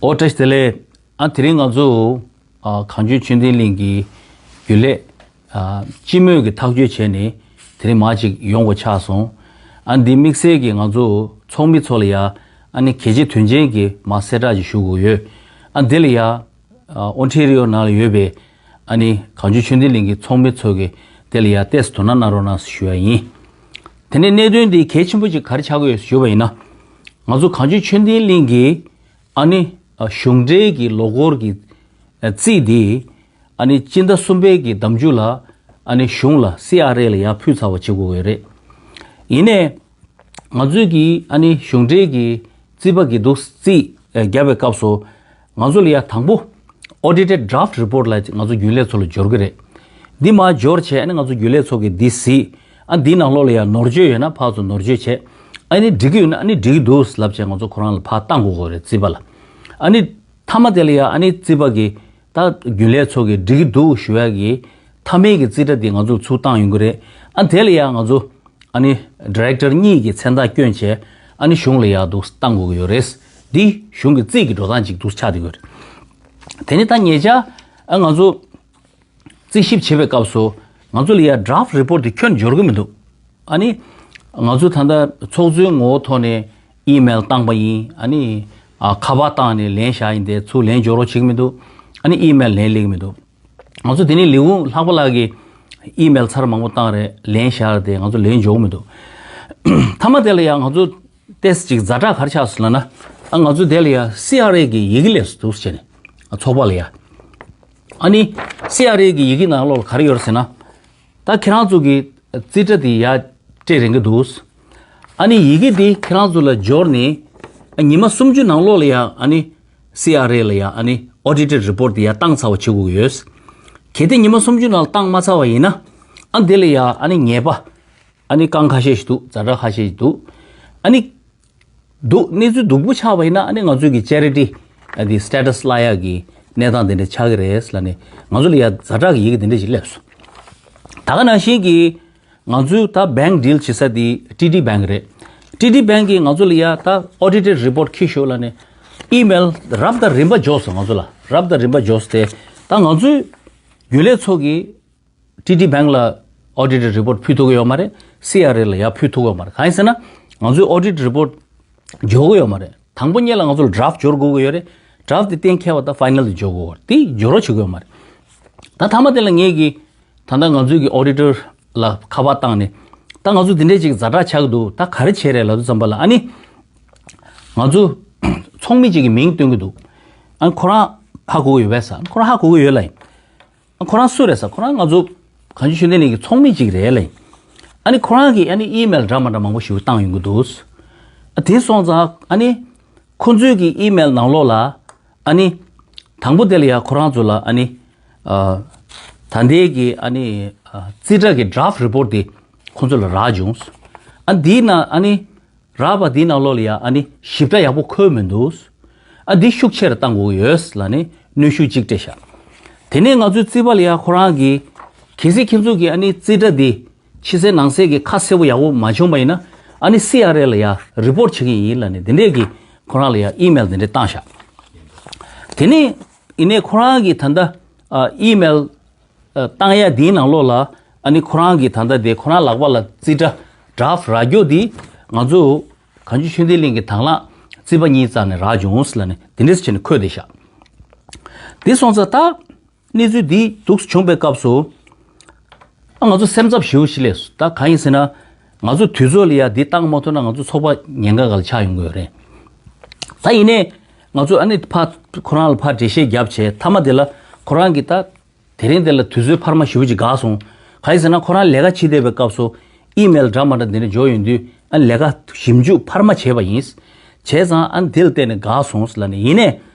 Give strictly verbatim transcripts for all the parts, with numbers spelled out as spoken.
ཨོ་བཀྲ་ཤིས་བདེ་ལེགས། ཨ་དེ་རིང་ང་ཚོ་ཨ་གངས་ཅན་ཆོས་ལྡན་གླིང་གི་རྒྱུན་ལས་ཨ་སྤྱི་མོས་ཀྱི་ཐག་གཅོད་བྱས་ནས་དེ་རིང་མ་ཅིག་ཡོང་དགོས་ཆགས་སོང་། ཨ་འདི་དམིགས་བསལ་གྱི་ང་ཚོ་ཚོགས་མི་ཚོ་ལ་ཡ་ཨ་ནི་གལ་ཆེ་དོན་ཆེན་གྱི་མ་གསལ་བསྒྲགས་ཅིག་ཞུ་དགོས་ཡོད། ཨ་འདི་ལ་ཡ་ཨ་ཨོན་ཊེ་རི་ཡོ་ནང་ལ་ཡོད་པའི་ཨ་ནི་གངས་ཅན་ཆོས་ལྡན་གླིང་གི་ཚོགས་མི་ཚོ་གི་དེ་ལ་ཡ་ཏོག་ཙམ་དོ་སྣང་གནང་རོགས་གནང་ཞུ་ཡ་ཡིན། དེ་ནས་གནད་དོན་འདི་གལ་ཆེན་པོ་ཅིག་ག་རེ་ཆགས་ཀྱི་ཡོད་ཞུ་བ་ཡིན་ན། ང་ཚོ་གངས་ཅན་ཆོས་ལྡན་གླིང་གི་ཨ་ནི་གཞུང་འབྲེལ་གྱི་ལོ་འཁོར་གྱི་རྩིས་འདི་ཨ་ནི་སྤྱི་ཟླ་གསུམ་པའི་གི་ཟླ་མཇུག་ལ་ཨ་ནི་གཞུང་ལ་སི་ཨར་ཨེ་ལ་ཡར་ཕུལ་ཚར་བ་བྱེད་དགོས་ཀྱི་ཡོད་རེད། ཡིན་ནའི་ང་ཚོས་ཀྱི་ཨ་ནི་གཞུང་འབྲེལ་གྱི་རྩིས་པ་གི་འདུག་རྩིས་རྒྱབ་པའི་སྐབས་སུ་ང་ཚོ་ལ་ཡ་དང་པོ་audited draft report ལ་ང་ཚོ་རྒྱུན་ལས་ཚོ་ལ་འབྱོར་གི་རེད། འདི་མར་འབྱོར་བྱས་ཨ་ནི་ང་ཚོ་རྒྱུན་ལས་ཚོ་གི་འདི་གཟིགས། ཨ་འདི་ནང་ལོགས་ལ་ཡ་ནོར་བཅོས་ཡོད་ན་ཕར་ཚུར་ནོར་བཅོས་བྱས། ཨ་ནི་འགྲིག་གི་ཡོད་ན་ཨ་ནི་འགྲིག་གི་འདུག་ལབ་བྱས་ང་ཚོ་ཁོ་རང་ལ་ཕར་བཏང་དགོས་ཀྱི་རེད་རྩིས་པ་ལ། ཨ་ནི་མཐའ་མ་དེ་ལ་ཡ་ཨ་ནི་རྩིས་པ་གི་ད་རྒྱུན་ལས་ཚོ་གི་འགྲིག་གི་འདུག་ཞུ་ཡ་གི་མཐའ་མའི་གི་རྩིས་ཁྲ་འདི་ང་ཚོ་ཚུར་བཏང་ཡོང་གི་རེད། ཨ་དེ་ལ་ཡ་ང་ཚོ་ཨ་ནི་director་གཉིས་ཀྱི་མཚན་རྟགས་བསྐྱོན་བྱས་ཨ་ནི་གཞུང་ལ་ཡར་འདུག་བཏང་དགོས་ཀྱི་ཡོད་རེད། འདི་གཞུང་གི་རྩིས་ཀྱི་འགྲོ་སྟངས་ཅིག་འདུག་ཆགས་བསྡད་ཡོད་རེད། དེ་ནི་ད་ཉེ་ཆར་ཨ་ང་ཚོ་རྩིས་ཞིབ་བྱེད་པའི་སྐབས་སུ་ང་ཚོ་ལ་ཡ་draft report་དེ་ཁྱོན་འབྱོར་གྱི་མི་འདུག་ཨ་ནི་ང་ཚོ་ད་ལྟ་ཚོགས་གཙོའི་ངོ་བོ་ཐོག་ནས་email་བཏང་པ་ཡིན། ཨ་ནི་ཨ་ཁ་པར་བཏང་ནས་ལན་བཞག་ཡིན་ཏེ་ཚུར་ལན་འབྱོར་རོགས་བྱེད་ཀྱི་མི་འདུག་ཨ་ནི་email་ལན་སླེབས་ཀྱི་མི་འདུག་ང་ཚོ་དེ་ནས་ལས་ཁུངས་ལྷག་པ་ལགས་ཀྱིས་email་ཚར་མང་པོ་བཏང་རེད། ལན་བཞག་རེད་དེ་ང་ཚོ་ལན་འབྱོར་གྱི་མི་འདུག་མཐའ་མ་དེ་ལ་ཡང་ང་ཚོ་ཏོག་ཙམ་ཅིག་ཛ་དྲག་ག་རེ་ཆགས་སོང་ལབ་ན། ཨ་ང་ཚོ་དེ་ལ་ཡང་CRA་གི་ཡི་གེ་སླེབས་སོང་འདུག་ཟེར་ནས་ཚོགས་པ་ལ་ཡང་། ཨ་ནི་CRA་གི་ཡི་གེ་ནང་ལོགས་ལ་ག་རེ་ཡོད་རེད་ཟེར་ན། ད་ཁྱེད་རང་ཚོ་གི་རྩིས་ཁྲ་དེ་ཡར་སྤྲད་རན་གྱི་འདུག་ཨ་ནི་ཡི་གེ་དེ་ཁྱེད་རང་ཚོ་ལ་འབྱོར་ནས་ཉི་མ་སུམ་ཅུ་ནང་ལོགས་ལ་ཡང་ཨ་ནི་CRA་ལ་ཡང་ཨ་ནི་audited report་དེ་ཡར་བཏང་ཚར་བ་བྱེད་དགོས་ཀྱི་ཡོད། གལ་ཏེ་ཉི་མ་སུམ་ཅུ་ནང་ལ་བཏང་མ་ཚར་བ་ཡིན་ན་ཨ་འདི་ལ་ཡང་ཨ་ནི་ཉེས་པ་ཨ་ནི་རྐྱེན་ཁ་ཤས་ཤིག་འདུག་ཛ་དྲག་ཁ་ཤས་ཤིག་འདུག་ཨ་ནི་འདུག་གནས་ཚུལ་སྡུག་པོ་ཆགས་པ་ཡིན་ན་ཨ་ནི་ང་ཚོའི་གི་charity་ཨ་དེ་status་བརླག་ཡག་གི་གནས་སྟངས་དེ་འདྲ་ཆགས་ཀྱི་རེད་ལབ་ནས་ང་ཚོ་ལ་ཡ་ཛ་དྲག་གི་ཡི་གེ་དེ་འདྲ་ཞིག་སླེབས་སོང་། ད་ག་ནང་བཞིན་གྱི་ང་ཚོའི་ད་bank deal་བྱེད་ས་དེ་TD Bank་རེད། TD Bank་གིས་ང་ཚོ་ལ་ཡ་ད་audited report་ཁྱེར་ཤོག་ལབ་ནས་email་རབ་དང་རིམ་པ་འབྱོར་སོང་། ང་ཚོ་ལ་རབ་དང་རིམ་པ་འབྱོར་སོང་སྟེ་ད་ང་ཚོའི་རྒྱུན་ལས་ཚོ་གིས་TD Bank་ལ་audited report་ཕུལ་ཐུབ་ཀྱི་ཡོད་མ་རེད། CRA་ལ་ཡར་ཕུལ་ཐུབ་ཀྱི་ཡོད་མ་རེད། གང་ཡིན་ཟེར་ན་ང་ཚོའི་audited report་འབྱོར་གྱི་ཡོད་མ་རེད། དང་པོ་ཉིད་ལ་ང་ཚོ་ལ་draft་འབྱོར་དགོས་ཀྱི་ཡོད་རེད། Draft་དེ་གཏན་འཁེལ་བ་དང་final་དེ་འབྱོར་དགོས་རེད། དེ་འབྱོར་རོགས་བྱེད་ཀྱི་ཡོད་མ་རེད། ད་མཐའ་མ་དེ་ལ་ངས་ཀྱི་ད་ལྟ་ང་ཚོའི་གི་auditor་ལ་ཁ་པར་བཏང་ནས་ད་ང་ཚོ་དེ་འདྲས་ཅིག་ཛ་དྲག་ཆགས་ཀྱི་འདུག་ད་ག་རེ་བྱས་རེད་ལབ་དུས་ཙམ་པ་ལ་ཨ་ནི་ང་ཚོ་ཚོགས་མི་གཅིག་གི་མིང་སྟོན་གྱི་འདུག་ཨ་ཁོ་རང་ཧ་གོ་གི་ཡོད་པས་ཟེར། ཁོ་རང་ཧ་གོ་གི་ཡོད་ལབ་ཡིན། ཁོ་རང་སུ་རེད་ཟེར། ཁོ་རང་ང་ཚོ་གངས་ཅན་ཆོས་ལྡན་གླིང་གི་ཚོགས་མི་གཅིག་རེད་ལབ་ཡིན། ཨ་ནི་ཁོ་རང་གིས་ཨ་ནི་email་འདྲ་མ་འདྲ་མང་པོ་ཞིག་བཏང་ཡོང་གི་འདུག་ཨ་དེ་སོང་ཙང་ཨ་ནི་ཁོ་ཚོའི་གི་email་ནང་ལོགས་ལ་ཨ་ནི་དང་པོ་དེ་ལ་ཡ་ཁོ་རང་ཚོ་ལ་ཨ་ནི་ཨ་ད་ལྟའི་གི་ཨ་ནི་ཨ་རྩིས་ཁྲ་གི་draft report་དེ་ཁོ་ཚོ་ལ་རག་བྱུང་། ཨ་འདིའི་ནང་ཨ་ནི་རག་པ་འདིའི་ནང་ལོགས་ལ་ཡ་ཨ་ནི་ཞིབ་ཕྲ་ཡག་པོ་འཁོད་མི་འདུག་ཨ་འདི་ཤུགས་ཆེ་རུ་བཏང་དགོས་ཀྱི་ཡོད་ལབ་ནས་གནོན་ཤུགས་གཅིག་སྤྲད་ཤག་དེ་ནས་ང་ཚོའི་རྩིས་པ་ལ་ཡ་ཁོ་རང་གིས་གལ་སྲིད་ཁྱེད་ཚོ་གིས་ཨ་ནི་རྩིས་ཁྲ་འདི་ཕྱི་གསལ་ནང་གསལ་གྱི་ཁ་གསལ་པོ་ཡག་པོ་མ་བྱུང་བ་ཡིན་ན་ཨ་ནི་CRA་ལ་ཡ་report་བྱེད་ཀྱི་ཡིན་ལབ་ནས་དེ་འདྲས་ཀྱི་ཁོ་རང་ལ་ཡ་email་དེ་འདྲས་བཏང་ཤག་དེ་ནས་ཡིན་ནའི་ཁོ་རང་གིས་ད་ལྟ་ཨ་email་བཏང་ཡ་དེའི་ནང་ལོགས་ལ་ཨ་ནི་ཁོ་རང་གི་ད་ལྟ་དེ་ཁོ་རང་ལག་པ་ལ་རྩིས་ཁྲ་draft་རག་རྒྱུ་དེ་ང་ཚོ་གངས་ཅན་ཆོས་ལྡན་གླིང་གི་དྭང་བླངས་རྩིས་པ་གཉིས་རྩ་ནས་རག་བྱུང་ལབ་ནས་དེ་འདྲས་བྱས་ནས་འཁོད་བསྡད་ཤག་དེ་སོང་ཙང་ད་གནས་ཚུལ་འདི་འདུག་སེ་བྱུང་པའི་སྐབས་སུ་ཨ་ང་ཚོ་སེམས་འཚབ་ཞེ་པོ་ཞིག་སླེབས་སོང་། ད་གང་ཡིན་ཟེར་ན་ང་ཚོ་དུས་ཚོད་ལ་ཡ་འདི་བཏང་མ་ཐུབ་ན་ང་ཚོ་ཚོགས་པ་ཉེན་ཁ་སྒང་ལ་ཆགས་ཡོང་གི་ཡོད་རེད། ད་ཡིན་ནའི་ང་ཚོ་ཨ་ནི་ཕར་ཁོ་རང་ལ་ཕར་འགྲེལ་བཤད་བརྒྱབ་བྱས་མཐའ་མ་དེ་ལ་ཁོ་རང་གིས་ད། དེ་རིང་དེ་ལ་དུས་ཚོད་འཕར་མ་ཞེ་པོ་ཅིག་འགག་སོང་། གང་ཡིན་ཟེར་ན་ཁོ་རང་ལས་ཀ་བྱེད་བསྡད་པའི་སྐབས་སུ་ཨི་མེལ་འདྲ་མ་འདྲ་འདི་འདྲ་འབྱོར་ཡོང་དུས་ཨ་ལས་ཀ་ཞིབ་འཇུག་འཕར་མ་བྱས་པ་ཡིན། བྱས་ཙང་ཨ་འདི་ལ་བརྟེན་ནས་འགག་སོང་ལབ་ནས་ཡིན་ནའི་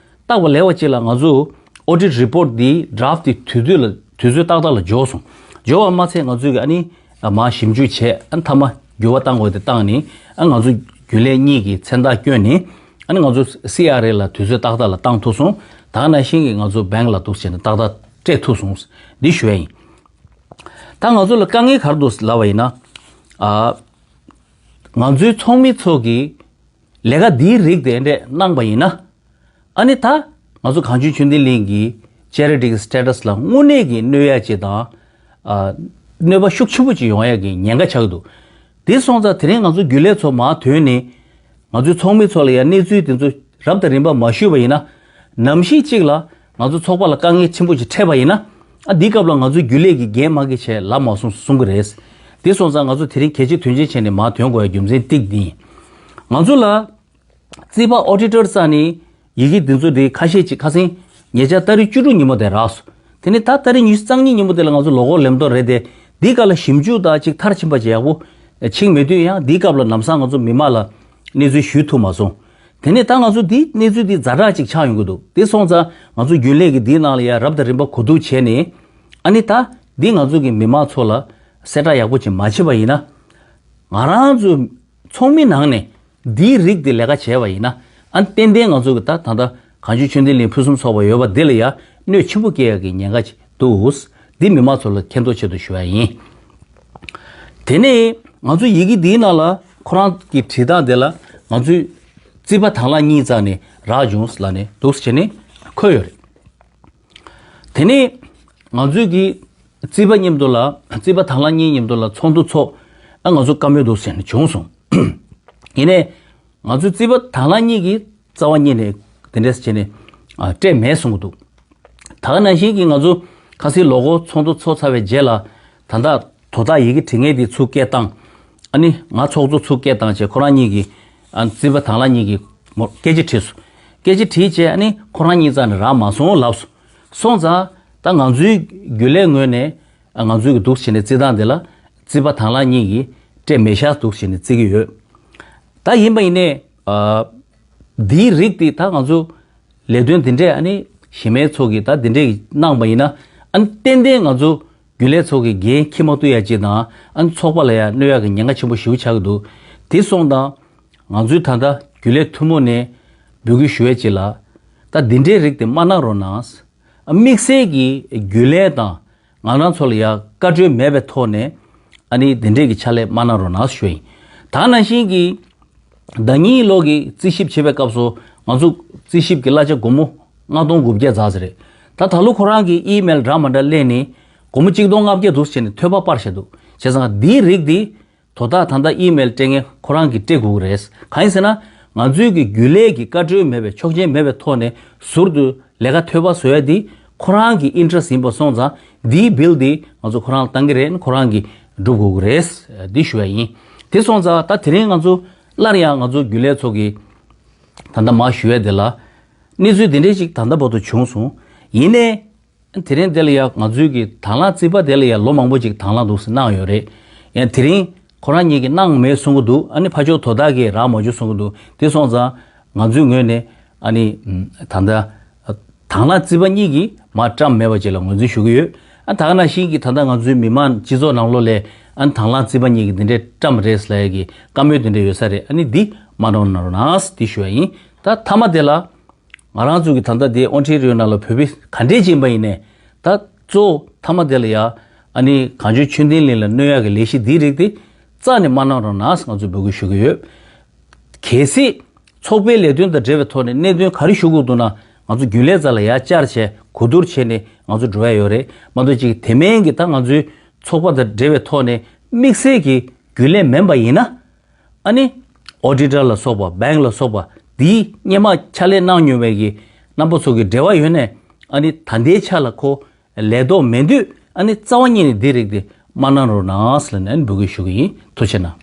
རྟག་པ་ལེགས་པ་ཅིག་ལ་ང་ཚོ་audit report་འདི་draft་འདི་དུས་ཚོད་ལ་དུས་ཚོད་ཏག་ཏག་ལ་འབྱོར་སོང་། འབྱོར་བ་མ་ཚད་ང་ཚོས་ཀྱི་ཨ་ནི་མར་ཞིབ་འཇུག་བྱས་ཨ་མཐའ་མ་འགྱུར་བ་བཏང་དགོས་དེ་བཏང་ནས་ཨ་ང་ཚོ་རྒྱུན་ལས་གཉིས་ཀྱི་མཚན་རྟགས་བསྐྱོན་ནས་ཨ་ནི་ང་ཚོ་སི་ཨར་ཨེ་ལ་དུས་ཚོད་ཏག་ཏག་ལ་བཏང་ཐུབ་སོང་། ད་ག་ནང་བཞིན་གྱི་ང་ཚོ་bank་ལ་འདུག་བྱས་ནས་ཏག་ཏག་སྤྲད་ཐུབ་སོང་། འདི་ཞུ་ཡ་ཡིན། ད་ང་ཚོ་ལ་དཀའ་ངལ་ག་རེ་འདུག་ལབ་པ་ཡིན་ན། ཨ། ང་ཚོའི་ཚོགས་མི་ཚོ་གིས་ལས་ཀ་འདིའི་རིགས་དེ་འདྲས་གནང་པ་ཡིན་ན། ཨ་ནི་ད་ང་ཚོ་གངས་ལྗོངས་ཆོས་ལྡན་གླིང་གི་ཅེ་རི་ཊི་གི་སི་ཊེ་ཊ་སི་ལ་དངོས་གནས་ཀྱི་གནོད་ཡ་ཅིག་དང་། ཨ། གནོད་པ་ཤུགས་ཆེན་པོ་ཅིག་ཡོང་ཡ་གི་ཉེན་ཁ་ཆགས་ཀྱི་འདུག་དེ་སོང་ཙང་དེ་རིང་ང་ཚོ་རྒྱུན་ལས་ཚོ་མར་ཐོན་ནས། ང་ཚོའི་ཚོགས་མི་ཚོ་ལ་ཡང་གནས་ཚུལ་དེ་ཚོ་རབ་དང་རིམ་པ་མ་ཞུས་པ་ཡིན་ན། ནམ་ཞིག་ཅིག་ལ་ང་ཚོ་ཚོགས་པ་ལ་དཀའ་ངལ་ཆེན་པོ་ཞིག་འཕྲད་པ་ཡིན་ན། ཨ། འདིའི་སྐབས་ལ་ང་ཚོའི་རྒྱུན་ལས་ཀྱི་འགན་མ་འཁྱེར་བྱས་ལབ་མ་སོང་གསུང་གི་རེད། དེ་སོང་ཙང་ང་ཚོ་དེ་རིང་གལ་ཆེ་དོན་ཆེན་བྱས་ནས་མར་ཐོན་དགོས་ཡ་རྒྱུ་མཚན་ཏིག་འདི་ཡིན། ང་ཚོ་ལ་རྩིས་པ་ཨོ་ཌི་ཊར་རྩ་ནས་ཡི་གེ་འདི་ཚོ་དེ་ཁ་ཤས་ཅིག་ཁ་སང་ཉེ་ཆར་ཏ་རིག་བཅུ་དྲུག་ཉིན་མོ་དེ་རག་སོང་། དེ་ནས་ད་ཏ་རིག་ཉི་ཤུ་རྩ་གཉིས་ཉིན་མོ་དེ་ལ་ང་ཚོ་ལོ་འཁོར་ལེན་མདོག་རེད་དེ། འདིའི་སྐབས་ལ་ཞིབ་འཇུག་དང་ཅིག་མཐར་ཕྱིན་པ་ཅིག་ཡག་པོ་ཕྱིན་མེད་དུས་ཡང་འདིའི་སྐབས་ལ་ལམ་སང་ང་ཚོ་མི་མང་ལ་གནས་ཚུལ་ཞུ་ཐུབ་མ་སོང་། དེ་ནས་ད་ང་ཚོ་འདི་གནས་ཚུལ་འདི་ཛ་དྲག་ཅིག་ཆགས་ཡོང་གི་འདུག་དེ་སོང་ཙང་ང་ཚོ་རྒྱུན་ལས་ཀྱི་འདིའི་ནང་ལ་ཡ་རབ་དང་རིམ་པ་གོ་བསྡུར་བྱས་ནས། ཨ་ནི་ད་འདི་ང་ཚོ་གི་མི་མང་ཚོ་ལ་གསལ་བསྒྲགས་ཡག་པོ་ཅིག་མ་བྱས་པ་ཡིན་ན། ང་རང་ཚོ་ཚོགས་མི་ནང་ནས་འདིའི་རིགས་དེ་ལས་ཀ་བྱས་པ་ཡིན་ན། ཨ། ཏན་ཏན་ང་ཚོ་གི་ད་ད་ལྟ་གངས་ལྗོངས་ཆོས་ལྡན་གླིང་ཕུན་སུམ་ཚོགས་པ་ཡོད་པ་འདི་ལ་ཡ་གནོད་ཆེན་པོ་སྐྱེལ་ཡ་གི་ཉེན་ཁ་ཅིག་འདུག་འདི་མི་མང་ཚོ་ལ་མཁྱེན་རྟོགས་ཆེད་དུ་ཞུ་ཡ་ཡིན། དེ་ནས་ང་ཚོ་ཡི་གེ་འདིའི་ནང་ལ་ཁོ་རང་གི་བྲིས་སྟངས་དེ་ལ་ང་ཚོའི་རྩིས་པ་དང་བླངས་གཉིས་རྩ་ནས་རག་བྱུང་ལབ་ནས་འདུག་སེ་བྱས་ནས་འཁོད་ཡོད་རེད། དེ་ནས་ང་ཚོའི་གི་རྩིས་པ་མཉམ་དུ་ལ་རྩིས་པ་དང་བླངས་གཉིས་མཉམ་དུ་ལ་ཚོགས་འདུ་ཚོགས། ཨ། ང་ཚོ་བཀའ་མོལ་འདུག་སེ་བྱས་ནས་བྱུང་སོང་། ཡིན་ནའི་ང་ཚོའི་རྩིས་པ་དང་བླངས་གཉིས་ཀྱིས་རྩ་བ་ཉིད་ནས་དེ་འདྲས་བྱས་ནས། ཨ། སྤྲད་མེད་གསུང་གི་འདུག་ད་ག་ནང་བཞིན་གྱི་ང་ཚོ་ཁ་སང་ལོ་འཁོར་ཚོགས་འདུ་ཚོགས་ཚར་བའི་རྗེས་ལ་ད་ལྟ་དོ་བདག་ཡི་གེ་འབྲི་མཁན་དེ་ཚུར་སྐད་བཏང་། ཨ་ནི་ང་ཚོགས་གཙོ་ཚུར་སྐད་བཏང་བྱས་ཁོ་རང་གཉིས་ཀྱིས། ཨ། རྩིས་པ་དང་བླངས་གཉིས་ཀྱིས་མོ་སྐད་ཆ་དྲིས་སོང་། སྐད་ཆ་དྲིས་བྱས་ཨ་ནི་ཁོ་རང་གཉིས་རྩ་ནས་རག་མ་སོང་ལབ་སོང་། སོང་ཙང་ད་ང་ཚོའི་རྒྱུན་ལས་ངོས་ནས། ཨ། ང་ཚོའི་གི་འདུག་སེ་བྱས་ནས་རྩིས་སྟངས་དེ་ལ་རྩིས་པ་དང་བླངས་གཉིས་ཀྱིས་སྤྲད་མེད་ཤག་འདུག་སེ་བྱས་ནས་བརྩི་གི་ཡོད། ད་ཡིན་པ་ཡིན་ནའི། ཨ། འདིའི་རིགས་དེ་ད་ང་ཚོ་ལས་དོན་འདི་འདྲས་ཨ་ནི་གཞན་མའི་ཚོ་གིས་ད་འདི་འདྲས་གནང་པ་ཡིན་ན། ཨ་ནི་ཏན་ཏན་ང་ཚོ་རྒྱུན་ལས་ཚོ་གི་འགན་འཁྱེར་མ་ཐུབ་ཡ་ཅིག་དང་། ཨ་ནི་ཚོགས་པ་ལ་ཡ་གནོད་ཡ་གི་ཉེན་ཁ་ཆེན་པོ་ཞེ་པོ་ཆགས་ཀྱི་འདུག་དེ་སོང་ཙང་ང་ཚོའི་ད་ལྟ་རྒྱུན་ལས་ཐུན་མོང་ནས་འབོད་སྐུལ་ཞུ་ཡ་ཅིག་ལ། ད་འདི་འདྲའི་རིགས་དེ་མ་གནང་རོགས་གནང་། དམིགས་བསལ་གྱི་རྒྱུན་ལས་དང་ང་རང་ཚོ་ལ་ཡ་བཀའ་འཁྲོལ་མེད་པའི་ཐོག་ནས། ཨ་ནི་འདི་འདྲས་ཀྱི་ཕྱག་ལས་མ་གནང་རོགས་གནང་ཞུ་ཡིན། ད་ནང་བཞིན་གྱི་ཟླ་ཉིན་ལོ་གི་རྩིས་ཞིབ་བྱེད་པའི་སྐབས་སུ་ང་ཚོ་རྩིས་ཞིབ་ཀྱི་གླ་ཆ་སྒོར་མོ་ལྔ་སྟོང་དགུ་བརྒྱ་ཙམ་རེད། ད་ད་ལོ་ཁོ་རང་གི་ཨི་མེལ་འདྲ་མ་འདྲ་སླེབས་ནས་སྒོར་མོ་གཅིག་སྟོང་ལྔ་བརྒྱ་འདུག་སེ་བྱས་ནས་ཐོལ་པ་སྤར་བཞག་འདུག་བྱས་ཙང་འདིའི་རིགས་འདི། དོ་བདག་ད་ལྟ་ཨི་མེལ་སྤྲད་མཁན་ཁོ་རང་གིས་སྤྲད་དགོས་ཀྱི་རེད། གང་ཡིན་ཟེར་ན། ང་ཚོའི་གི་རྒྱུན་ལས་ཀྱི་བཀའ་འཁྲོལ་མེད་པའི་ཆོག་མཆན་མེད་པའི་ཐོག་ནས་ཟུར་དུ་ལས་ཀ་ཐོལ་པ་བཟོ་ཡ་འདི་ཁོ་རང་གི་ཨིན་ཊི་རེ་སི་ཊི་ཡིན་པ་སོང་ཙང་། འདིའི་བིལ་འདི་ང་ཚོ་ཁོ་རང་ལ་བཏང་གི་རེད། ཁོ་རང་གིས་སྒྲུབ་དགོས་ཀྱི་རེད། འདི་ཞུ་ཡ་ཡིན། དེ་སོང་ཙང་ད་དེ་རིང་ང་ཚོ་སླར་ཡང་ང་ཚོ་རྒྱུན་ལས་ཚོ་གིས་ད་ལྟ་མར་ཞུ་ཡ་དེ་ལ་གནས་ཚུལ་འདི་འདྲས་ཅིག་ད་ལྟ་བར་དུ་བྱུང་སོང་། ཡིན་ནའི། དེ་རིང་དེ་ལ་ཡ་ང་ཚོའི་གི་དང་བླངས་རྩིས་པ་དེ་ལ་ཡ་ལོ་མང་པོ་ཅིག་དང་བླངས་འདུག་སེ་གནང་ཡོད་རེད། ཡང་དེ་རིང་ཁོ་རང་གཉིས་ཀྱིས་གནང་མེད་གསུང་གི་འདུག་ཨ་ནི་ཕར་ཕྱོགས་དོ་བདག་གིས་རག་མ་བྱུང་གསུང་གི་འདུག་དེ་སོང་ཙང་ང་ཚོའི་ངོས་ནས་ཨ་ནི་ད་ལྟ་དང་བླངས་རྩིས་པ་གཉིས་ཀྱིས་མར་བཀྲམ་མེད་པ་ཅིག་ལ་ངོས་འཛིན་ཞུ་གི་ཡོད། ཨ། ད་ག་ནང་བཞིན་གྱི་ད་ལྟ་ང་ཚོའི་མི་མང་སྤྱི་ཚོགས་ནང་ལོགས་ལ་ཨ་ནི་དང་བླངས་རྩིས་པ་གཉིས་ཀྱིས་འདི་འདྲའི་བཀྲམ་རེད་ཟེར་ཡ་གི་བཀའ་མོལ་འདི་འདྲ་ཡོད་ས་རེད། ཨ་ནི་འདི་མ་གནང་རོགས་གནང་འདི་ཞུ་ཡ་ཡིན། ད་མཐའ་མ་དེ་ལ། ང་རང་ཚོ་གི་ད་ལྟ་དེ་ཨོན་ཊེ་རི་ཡོ་ནང་ལ་བོད་མི་ག་འདྲས་ཕྱིན་པ་ཡིན་ནའི། ད་གཙོ་བོ་མཐའ་མ་དེ་ལ་ཡ། ཨ་ནི་གངས་ལྗོངས་ཆོས་ལྡན་གླིང་ལ་གནོད་ཡག་གི་ལས་གཞི་འདིའི་རིགས་དེ་རྩ་ནས་མ་གནང་རོགས་གནང་ང་ཚོས་འབོད་སྐུལ་ཞུ་གི་ཡོད། གལ་སྲིད་ཚོགས་པའི་ལས་དོན་དང་འབྲེལ་བའི་ཐོག་ནས་གནད་དོན་ག་རེ་ཞུ་དགོས་འདུག་ན། ང་ཚོ་རྒྱུན་ལས་རྩ་ལ་ཡ་བཅར་བྱས་གོ་བསྡུར་བྱས་ནས་ང་ཚོ་འགྲོ་ཡ་ཡོད་རེད། མ་གཏོགས་ཅིག་དེ་མིན་གྱི་ད་ང་ཚོའི་ཚོགས་པ་དང་འབྲེལ་བའི་ཐོག་ནས་དམིགས་བསལ་གྱི་རྒྱུན་ལས་མིན་པ་ཡིན་ན། ཨ་ནི་ཨོ་ཌི་ཊར་ལ་སོགས་པ། བེང་ལ་སོགས་པ། དེའི་སྔོན་མ་ཕྱག་ལས་གནང་མྱོང་བའི་གི་རྣམ་པ་ཚོ་གི་འབྲེལ་བ་ཡོད་ནའི། ཨ་ནི་ད་ལྟའི་ཆ་ལ་ཁོ་ལས་ཐོག་མེད་དུས། ཨ་ནི་རྩ་བ་ཉིད་ནས་འདི་རིགས་དེ་མ་གནང་རོགས་གནང་ཟེར་ནས་འབོད་སྐུལ་ཞུ་གི་ཡིན། ཐུགས་རྗེ་གནང་།